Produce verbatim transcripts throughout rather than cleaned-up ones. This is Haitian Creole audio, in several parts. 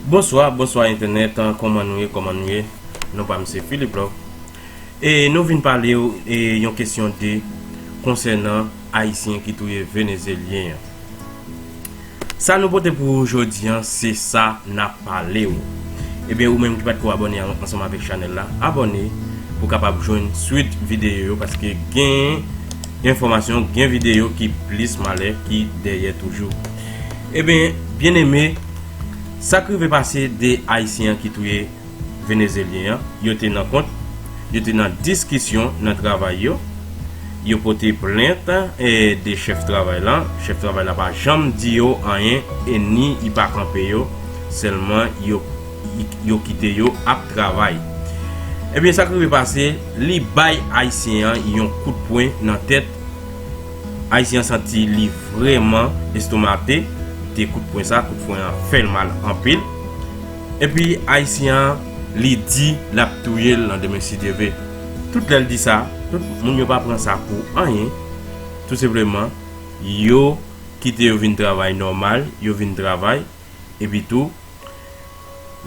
Bonswa, bonswa entènèt, kòman nou ye, kòman nou ye? Non pa m se Philippe Love. E nou vin pale w, e, yon kesyon de konsènan Ayisyen ki touye Venezelyen an. Sa nou pote pou ou jodi an, se sa n ap pale w. Ebyen, ou menm ki pa t ko abòne an-, ansanm avèk chanèl la, abòne pou w kapab jwenn swit videyo yo, paske gen enfòmasyon, gen videyo ki plis malè ki dèyè toujou. Ebyen, byeneme, sa k rive pase de Ayisyen an ki touye Venezelyen an, yo te nan kont, yo te nan diskisyon nan travay yo, yo pote plent, eh, de chèf travay la, chèf travay la pa janm di yo anyen, e ni li pa kanpe yo, sèlman yo, yo kite yo ap travay. Ebyen, sa k rive pase, li bay Ayisyen an yon kout pwen nan tèt. Ayisyen an santi li vrèman estomake de kout pwen sa, kout pwen an fè l mal anpil. Epi Ayisyen an, li di l ap touye l landemen si Dye vle. Tout lè l di sa, tout moun yo pa pran sa pou anyen. Tou senpleman, yo kite yo vin travay nòmal, yo vin travay, epi tou,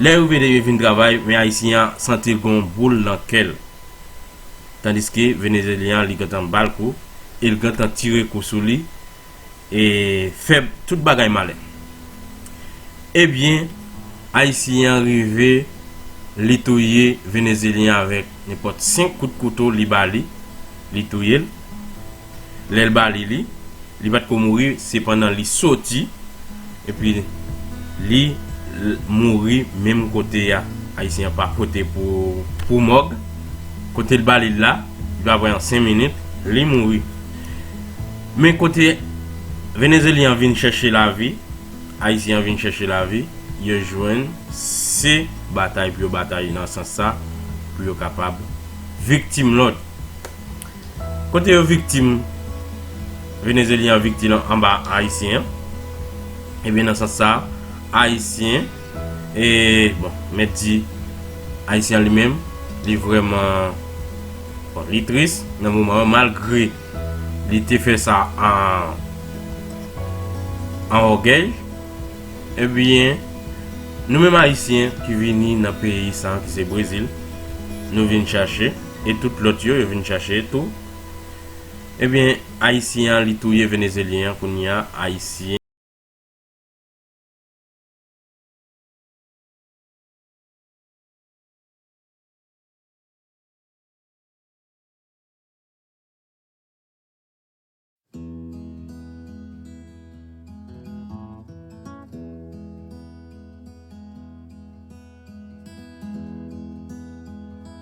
lè yo vin, yo vin travay, men Ayisyen an santi l gon boul nan kè l. Tandiske Venezelyen an, li gentan ba l kou, e l gentan tire kou sou li, e fè tout bagay malè. Ebyen, Ayisyen an rive, li touye Venezelyen an avèk nenpòt senk kout kouto li ba li, li touye l. Lè l ba li li, li pa t ko mouri, se pandan li soti, epi li l-, mouri menm kote a. Ayisyen an pa pote pou, pou mòg. Kote l ba li l la, li pa pran senk minit, li mouri. Men kote Venezelyen an vin chèche lavi, Ayisyen an vin chèche lavi, yo jwenn se batay pou yo batay nan sans sa, pou yo kapab viktim lòt. Kote yo viktim, Venezelyen an viktim anba Ayisyen an. Ebyen, nan sans sa, Ayisyen, e, bon, mèt di, Ayisyen an li menm, li vrèman, bon, li tris nan moman an, malgre li te fè sa an, an ògèy. Ebyen, nou menm Ayisyen ki vini nan peyi sa a, ki se Brezil, nou vin chache, e tout lòt yo, yo vin chache tou. Ebyen, Ayisyen an, li touye Venezelyen an, kounye a, Ayisyen.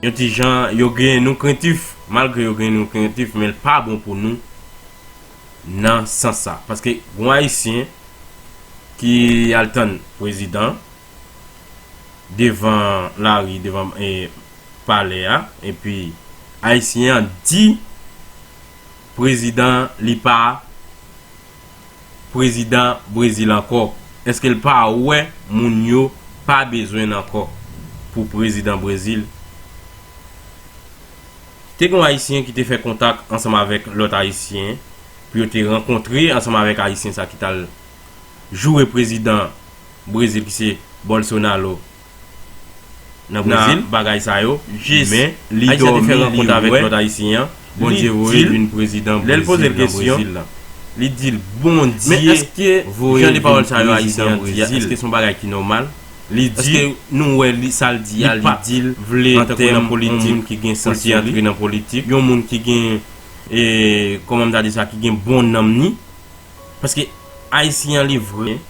Yon ti jan, yo gen nou krentif, malgre yo gen nou krentif, men l pa bon pou nou nan sans sa. Paske gon Ayisyen ki al tann prezidan devan lari, devan, e, palè a, epi Ayisyen an di prezidan li pa prezidan Brezil ankò. Èske l pa wè moun yo pa bezwen l ankò pou prezidan Brezil? Te gen yon Ayisyen ki te fè kontak ansanm avèk lòt Ayisyen pou yo te rankontre ansanm avèk Ayisyen sa ki t al joure prezidan Brezil ki se Bolsonaro nan Brezil, bagay sa yo, men li dòmi, li wè Bondye voye l vin prezidan Brezil nan Brezil la. Li di l, Bondye voye l vin prezidan Brezil. Èske se yon bagay ki nòmal? Li di, èske nou wè li, sa l di a, li di l antanke yon moun ki gen sans sou li, yon moun ki gen, e, kòman m ta di sa, ki gen bon nanm ni? Paske Ayisyen an li vre.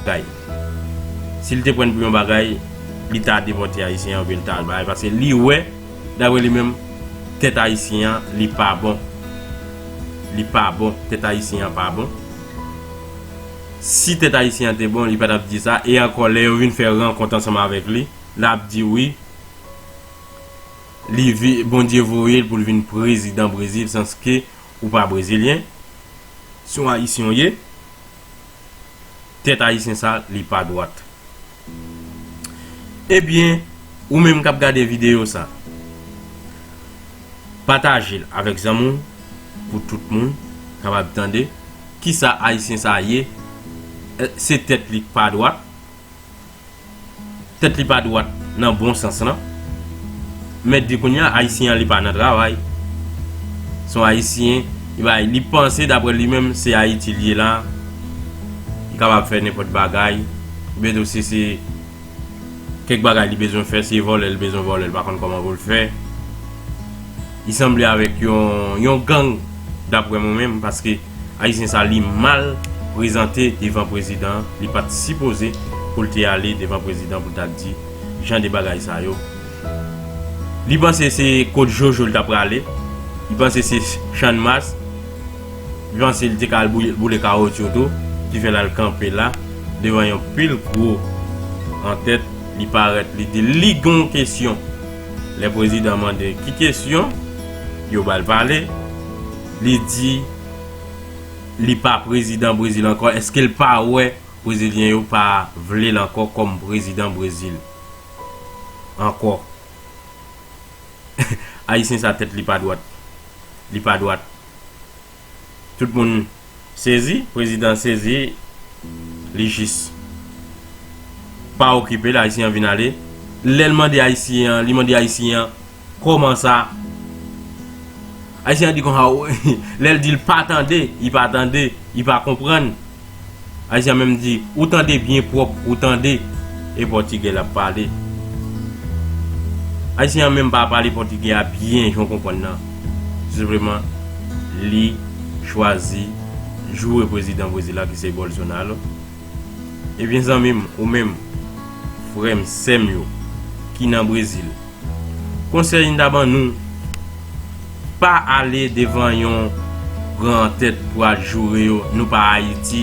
bagay. Si l te pran l pou yon bagay, li ta depòte Ayisyen an oubyen l ta al bay, paske li wè, daprè li menm, tèt Ayisyen an, li pa bon. Li pa bon. Tèt Ayisyen an pa bon. Si tèt Ayisyen an te bon, li pa t ap di sa. E ankò, lè yo vin fè rankont ansanm avèk li, l ap di wi, li vi-, Bondye voye l pou l vin prezidan Brezil, sanske ou pa brezilyen, se yon Ayisyen w ye, tèt Ayisyen sa, li pa dwat. Ebyen, ou menm k ap gade videyo sa, pataje l avèk zanmi w pou tout moun kapab tande kisa Ayisyen sa ye. Eh, se tèt li k pa dwat. Tèt li pa dwat nan bon sans lan. Mèt di kounye a, Ayisyen an li pa nan travay. Se yon Ayisyen, li pa, li panse daprè li menm, se Ayiti li ye la. Li kapab fè nenpòt bagay. Oubyen tou si se kèk bagay li bezwen fè, se vòlè li bezwen vòlè, li pa konn kòman pou l fè. Li sanble avèk yon, yon gang, daprè mwen menm, paske Ayisyen sa, li mal prezante devan prezidan an. Li pa t sipoze pou l te ale devan prezidan pou l ta di jan de bagay sa yo. Li panse se kot Jojo l ta prale. Li panse se Channmas. Li panse li te ka al boule, boule kawotchou tou, ki fè l al kanpe la, devan yon pil gwo antèt. Li parèt, li di li gen yon kesyon. Lè prezidan mande ki kesyon, yo ba l pale. Li di li pa prezidan Brezil ankò. Èske l pa wè brezilyen yo pa vle l ankò kòm prezidan Brezil ankò? Ayisyen sa tèt li pa dwat. Li pa dwat. Tout moun sezi, prezidan sezi, li jis pa okipe l, Ayisyen an vin ale. Lè l mande Ayisyen an, li mande Ayisyen an, kòman sa? Ayisyen an di konsa, lè l di l pa tande, li pa tande, li pa konprann. Ayisyen an menm di, ou tande byen pwòp, ou tande, e pòtigè l ap pale. Ayisyen an menm pa pale pòtigè a byen, jan w konprann nan. Tou senpleman, li chwazi joure prezidan Brezil la, ki se Bolsonaro. Ebyen, zanmi m, ou menm, frè m, sè m yo, ki nan Brezil, konsèy m ta ban nou, pa ale devan yon gran tèt pou al joure yo, nou pa Ayiti.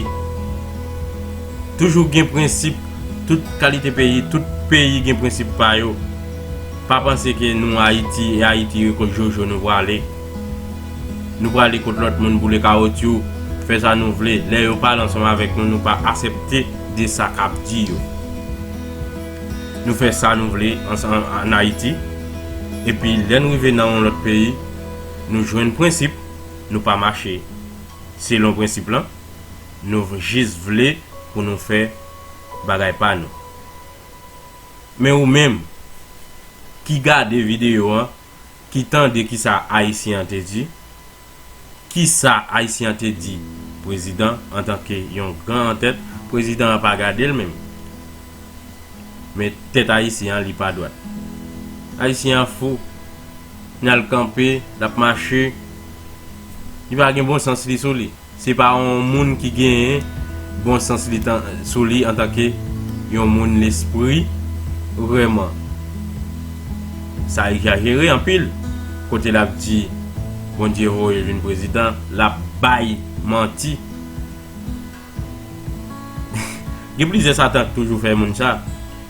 Toujou gen prensip, tout kalite peyi, tout peyi gen prensip pa yo. Pa panse ke nou Ayiti, e Ayiti kot Jojo nou prale. Nou prale kot lòt moun boule kawotchou, fè sa nou vle. Lè yo pale ansanm avèk nou, nou pa aksepte de sa k ap di yo. Nou fè sa nou vle ansanm ann Ayiti. Epi lè n rive nan yon lòt peyi, nou jwenn prensip, nou pa mache selon prensip lan. Nou jis vle pou nou fè bagay pa nou. Men ou menm ki gade videyo an, ki tande kisa Ayisyen an te di, kisa Ayisyen an te di prezidan antanke yon gran antèt, prezidan an pa gade l menm. Men tèt Ayisyen an, li pa dwat. Ayisyen an fou. L al kanpe, l ap mache. Li pa gen bon sans li sou li. Se pa yon moun ki genyen bon sans li tan, sou li antanke yon moun lespri vrèman. Sa egzajere anpil. Kote l ap di Bondye voye l vin prezidan, l ap bay manti. Gen plizyè Satan k toujou fè moun sa.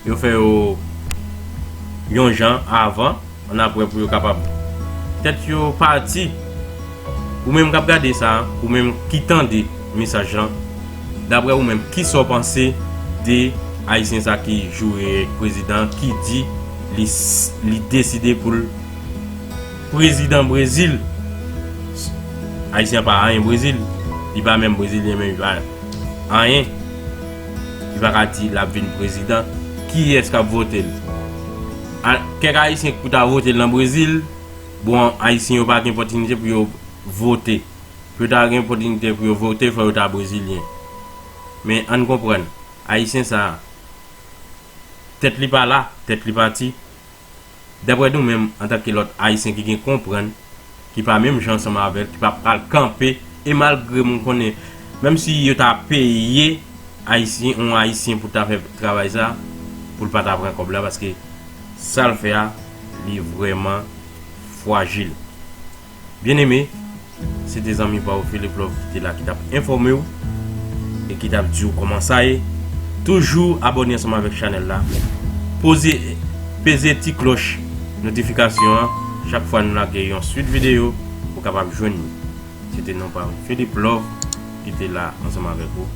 Yo fè yo yon jan avan, annapre pou yo kapab tèt yo pati. Ou menm k ap gade sa, ou menm ki tande mesaj lan, daprè ou menm, kisa w panse de Ayisyen sa ki joure prezidan, ki di li, li deside pou l prezidan Brezil? Ayisyen an pa anyen Brezil. Li pa menm brezilyen, men li pa anyen. Li pa ka di l ap vin prezidan. Kiyès k ap vote l? A, kèk Ayisyen ki pou ta vote l nan Brezil, bon, Ayisyen yo pa gen opòtinite pou yo vote. Pou yo ta gen opòtinite pou yo vote, fò yo ta brezilyen. Men ann konprann, Ayisyen sa a, tèt li pa la, tèt li pati. Daprè nou menm, antanke lòt Ayisyen ki gen konprann, ki pa menm jan ansanm avè l, ki pa pral kanpe, e malgre m konnen, menm si yo ta peye Ayisyen, yon Ayisyen pou ta fè travay sa, pou l pa ta pran kòb la, paske sa l fè a, li vrèman frajil. Byeneme, se te zanmi pa w Philippe Love ki te la, ki t ap enfòme w e ki t ap di w kòman sa ye. Toujou abòne ansanm avèk chanèl la. Poze, peze ti klòch notifikasyon an. Chak fwa nou lage yon swit videyo, ou kapab jwenn nou. Se te non pa m Philippe Love ki te la ansanm avèk ou.